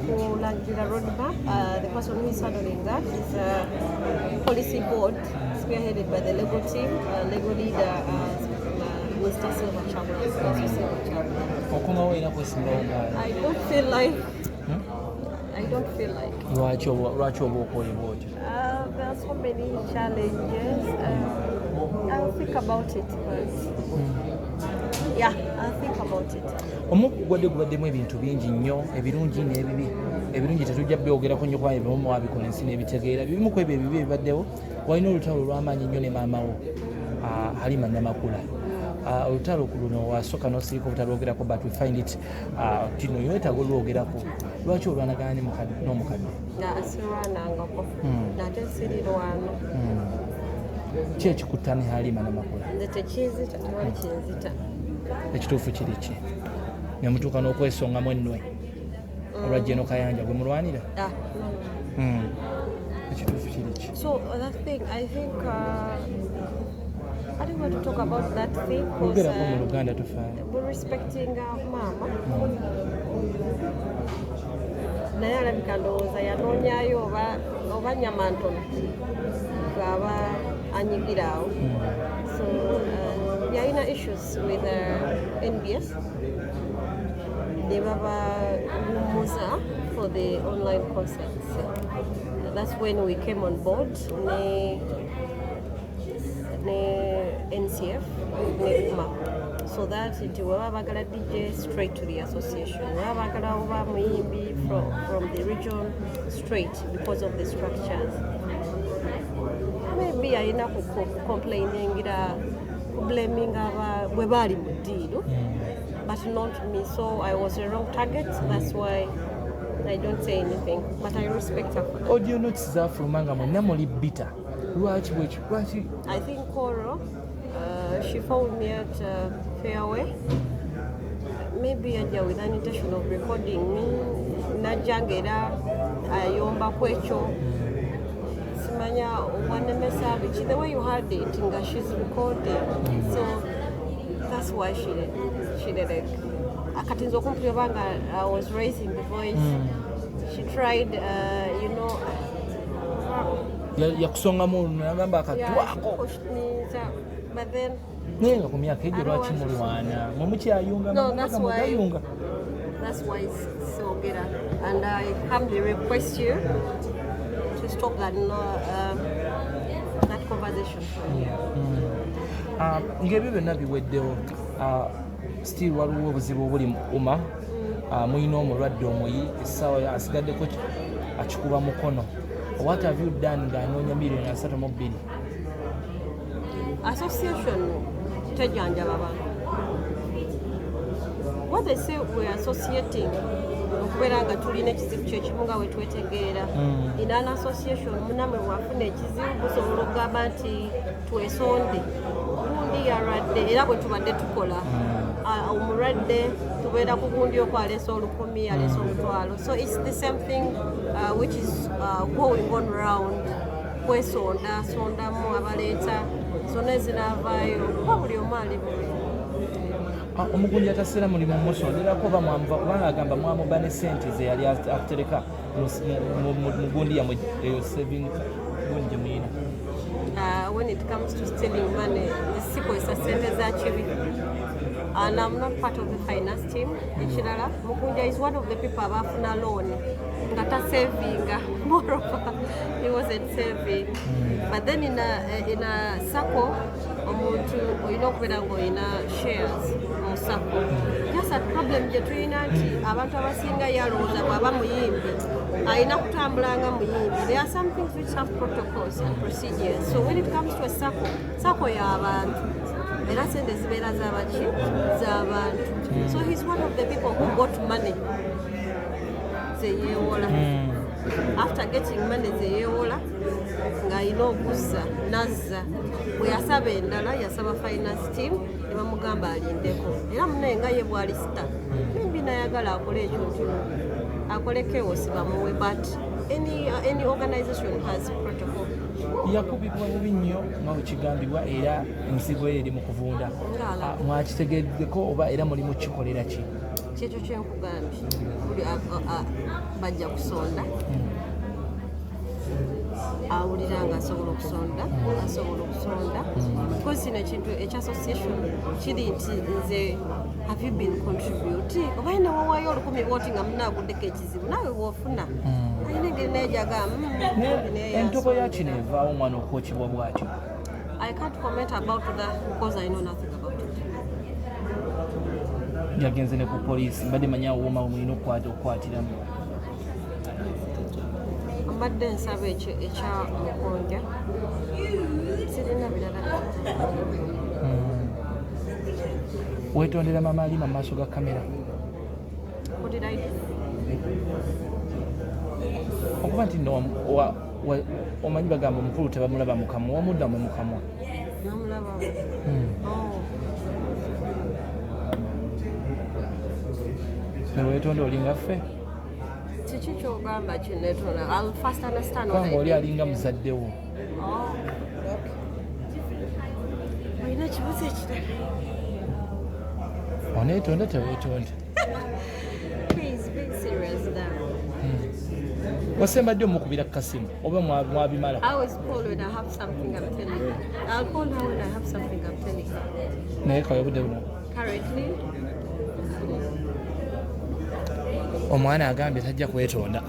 Kulangirira roadmap. The person who is handling that is a policy board spearheaded by the legal team, legal leader, Mr. Silver Kyagulanyi, Professor Silver Kyagulanyi. Okomawo era kwesimbawo nga I don't feel like I don't feel like. Lwaki oba okoyebwa otyo? There are so many challenges. I'll think about it, but yeah, I'll think about it. Omwaka ogwadde gubaddemu ebintu bingi nnyo, ebirungi n'ebibi. Ebirungi tetujja byogerako nnyo kubanga ebimu mwabikola, ensi n'ebitegeera. Bibimu ku ebyo ebibi ebibaddewo, walina olutalo olw'amaanyi nnyo ne maama wo, Halima Namakula. Olutalo ku luno wasooka n'osirika obutalwogerako, but we find it tino yeetaaga olwogerako. Lwaki olwanagana n'omukadde? Na sirwanangako nate sirirwana. Ki ekikutta ne Halima Namakula? Nze tekinzita, tewali kinzita. Ekituufu kiri ki nemutuuka n'okwesongamu ennwe olwa General Kayanja gwe mulwanira? Ah, no. Ekituufu kiri ki? So that thing, I think I don't want to talk about that thing because Ogerako mu Luganda, tufaayo. We're respecting maama, naye alabika ndowooza yanoonyayo oba nyama ntono ng'aba anyigira awo. So yalina issues with NBS ne babawummuza for the online concerts. That's when we came on board ne NCF ne UMA, so that nti weba bagala DJ, straight to the association, weba bagala oba muyimbi from the region, straight, because of the structures. Maybe alina kucomplainingira, kublaminga bwe baali mu ddiiru, but not me. So I was a wrong target. That's why I don't say anything, but I respect her for that. Audio notes zafuluma nga mwenna muli bitter. Lwaki bweki? Lwaki? I think Koro, she found me at Fairway. Maybe ajja with an intention of recording me. Najja ng'era ayomba ku ekyo. Simanya wanemesa biki. The way you heard it, nga she's recording. So that's why she did it. Kati nze okumpulira oba nga I was raising the voice. She tried, Yakusongamu nagamba yeah, she akatwako. Pushed me. So, but then Naye nga ku myaka egyo lwaki mulwana? Mwe mukyayunga? No, that's why- Mugayunga. That's why it's soogera. And I humbly request you to stop that, no, that conversation from here. Ah, ng'ebyo byonna biweddewo, still waliwo obuzibu obuli mu UMA. Mulina omulwadde omuyi, essaawa asigaddeko akikuba mukono. What have you done ng'anoonya miliyoni 32? Association tejanjaba bantu. What they say, we are associating okubeera nga tulina ekizibu kyekimu nga wetwetegeera. In an association, munamwe bwafuna ekizibu musobola okugamba nti twesonde, gundi yalwadde, era bwe tubadde tukola. Ah, omulwadde tubeera ku gundi okwo, aleese 1000, aleese 500. So it's the same thing which is going on round, kwesonda sondamu abaleeta zonna ezinaavaayo kuba buli omu ali bubi. Ah, omugunja ataseera mulimu musonderako oba mwamuva? Kubanga agamba mwamuba ne sente ze yali atereka mu gundi yamwe eyo saving gundi gye muyina. When it comes to stealing money, sikozesa sente za kibi and I'm not part of the finance team. Ekirala, Mugunja is one of the people abafuna loan nga tasavinga. Moreover, he wasn't saving. But then in a SACCO, omuntu olina okubeera ng'olina shares mu SACCO. Just a problem gye tulina nti abantu abasinga yalowooza bw'aba muyimbi alina kutambula nga muyimbi. There are some things which have protocols and procedures. So when it comes to a SACCO, SACCO y'abantu era sente zibeera z'abaki? Z'abantu. So he's one of the people who got money zeyeewola. After getting money zeyeewola ng'alina okuzza, nazza. Bwe yasaba endala, yasaba finance team ne bamugamba alindeko. Era munaye nga ye bwali star, maybe nayagala akole ekyo nti akole chaos bamuwe, but any organization has protocol. Yakubibwa bubi nnyo nga wekigambibwa, era ensigo ye eri mu kuvunda. Ng'alaba. Ah, mwakitegeddeko oba era muli mukikolera ki? Kyekyo kyenkugambye, buli bajja kusonda. Awulira nga asobola okusonda, asobola okusonda, because kino ekintu ekya association kiri nti nze, have you been contributing? Oba ine wowaayo 1000 bwoti nga munaaguddeko ekizibu, naawe bwofuna alina engeri naye gyagamba. Naye entobo ya kino evaawo omwana okwokebwa bw'atyo? I can't comment about that because I know nothing about it. Yagenze ne ku poliisi. Mbadde manyi awo wooma mulina okukwatiramu. Mbadde nsaba ekyo ekya Mukunja, sirina birala. Weetondera Mama Alima mu maaso ga kamera. What did I do? Okuba nti nno omanyi bagamba omukulu tebamulaba mukamwa, wamuddamu mukamwa. Namulaba. Oh. Neweetonda olinga ffe. Kiki kyogamba kinetonda? I'll first understand what Kubanga I oli did. alinga muzaddewo. Oh. Olina ekibuzo ekirala? Oneetonda, teweetonda? Please be serious now. Wasembadde omukubira ku kasimu oba mwabimala? I always call when I have something I'm telling her. I'll call her when I have something I'm telling her. Naye kawe budde buno. Currently, Omwana agambye tajja kwetonda.